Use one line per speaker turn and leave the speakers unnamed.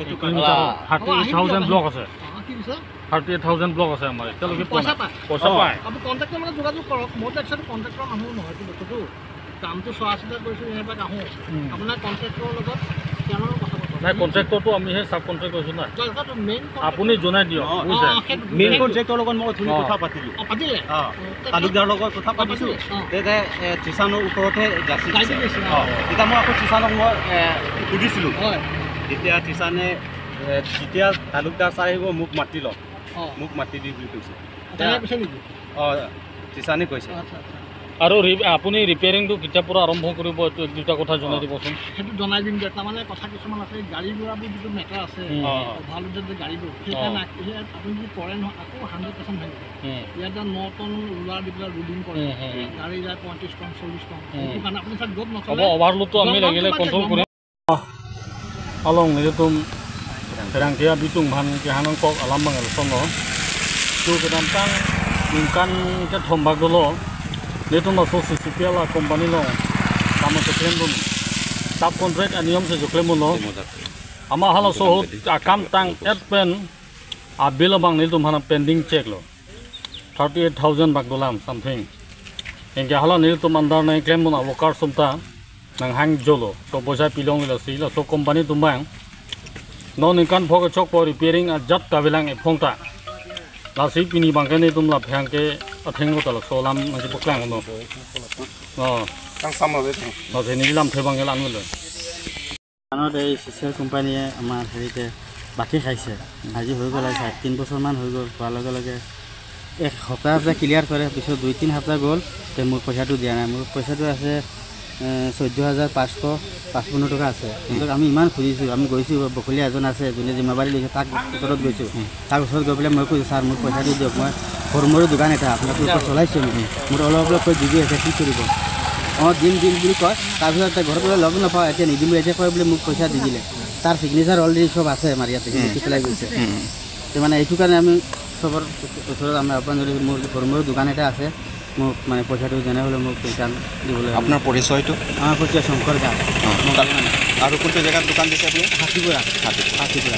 38,000 block আছে। 38,000 block আছে আমাৰ এতিয়ালৈকে পইচা পায়, পইচা পায়।
আপুনি কণ্ট্ৰেক্টৰ লগত যোগাযোগ কৰক। মইতো একচুৱেলি কণ্ট্ৰেক্টৰ মানুহ নহয়তো, বস্তুটো কামটো চোৱা চিতা কৰিছোঁ, এনেকুৱা আহোঁ। আপোনাৰ কণ্ট্ৰেক্টৰৰ লগত তেওঁলোকৰ কথা পাতক।
নাই, কণ্ট্ৰেক্টৰটো আমিহে চাব কণ্ট্ৰেক্ট কৰিছোঁ নাই, আপুনি জনাই দিয়ক, বুজিছে?
মেইন কণ্ট্ৰেক্টৰ লগত মই অথনি কথা পাতিলোঁ।
পাতিলে?
অঁ, তালুকদাৰৰ লগত কথা পাতিছোঁ। তেতিয়া ত্ৰিশানৰ ওপৰতহে যাচি দিছে। তেতিয়া মই আকৌ ত্ৰিশানক মই সুধিছিলোঁ, তেতিয়া ত্ৰিশানে যেতিয়া তালুকদাৰ ছাৰ আহিব মোক মাতি লওক, মোক মাতি দি বুলি কৈছে। অঁ, ত্ৰিশানে কৈছে।
আৰু আপুনি ৰিপেয়াৰিংটো কেতিয়াৰ পৰা আৰম্ভ কৰিব, এইটো এক দুটা কথা জনাই দিবচোন।
সেইটো জনাই দিম দিয়ক। তাৰমানে কথা কিছুমান আছে, গাড়ী ঘোঁৰাবোৰ যিটো মেটাৰ আছে, অভাৰলোডেড যে গাড়ীবোৰ, সেইকাৰণে আপুনি যদি কৰে নহয় আকৌ 100% ভাঙিব। ইয়াত 9 টন ৰোলাৰ দি পেলাই ৰোলিং কৰে, গাড়ী যায় 35 টন 40 টন। সেইটো কাৰণে আপুনি চাওক য'ত নচলে
অভাৰলোডটো আমি লাগিলে কণ্ট্ৰল কৰিম। along ni tum rangkia bitung bhan ke hanang kok alam bangal sono tu kedam tang ningkan ke thombak dolo netum so CCPL company lo kam se claim bun sub contract aniyam se claim lo ama hala so akam tang at pen a bill bang ni tum hana pending check lo 38,000 bak dolam something engke hala ni tum andar nai claim bun worker sumta nang hang jolo so boja pilong lo si lo so company tum bang no ningkan phok chok por repairing a jat kabilang e phongta la si pini bangke ni tum la phang ke atheng lo ta lo solam ma ji poklang no oh
tang sam lo
no se ni lam the bangke lan lo
আনত এই CCL কোম্পানীয়ে আমাৰ হেৰিতে বাকী খাইছে। আজি হৈ গ'ল 3 বছৰমান হৈ গ'ল। হোৱাৰ লগে লগে এক সপ্তাহ সপ্তাহ ক্লিয়াৰ কৰে, পিছত 2-3 সপ্তাহ গ'ল, তে মোৰ পইচাটো দিয়া নাই। মোৰ পইচাটো আছে 14,555 টকা আছে। কিন্তু আমি ইমান খুজিছোঁ, আমি গৈছোঁ, বকলীয়া এজন আছে যোনে জিম্মাবাৰী লৈছে, তাক ওচৰত গৈছোঁ। তাৰ ওচৰত গৈ পেলাই মই কৈছোঁ, ছাৰ মোক পইচাটো দিয়ক, মই সৰু মৰু দোকান এটা আপোনালোকৰ ওপৰত চলাইছোঁ, মোৰ অলপ অলপকৈ জিবি আছে, কি কৰিব? অঁ, দিম দিম বুলি কয়। তাৰপিছত ঘৰত গ'লে লগ নাপাওঁ, এতিয়া নিদিম বুলি এতিয়া কয় বোলে মোক পইচা দি দিলে। তাৰ ছিগনেচাৰ অলৰেডি চব আছে আমাৰ ইয়াতে লিখি পেলাই গৈছে। মানে এইটো কাৰণে আমি চবৰ ওচৰত আমি আহ্বান জনাইছোঁ। মোৰ সৰু মৰু দোকান এটা আছে, মোক মানে পইচাটো যেনে হ'লেও মোক ৰিটাৰ্ণ দিবলৈ।
আপোনাৰ পৰিচয়টো?
আমাৰ পৰিচয় শংকৰ দাস।
আৰু কোনটো জেগাত দোকান দিছে আপুনি?
হাতীপুৰা। হাতীপুৰা।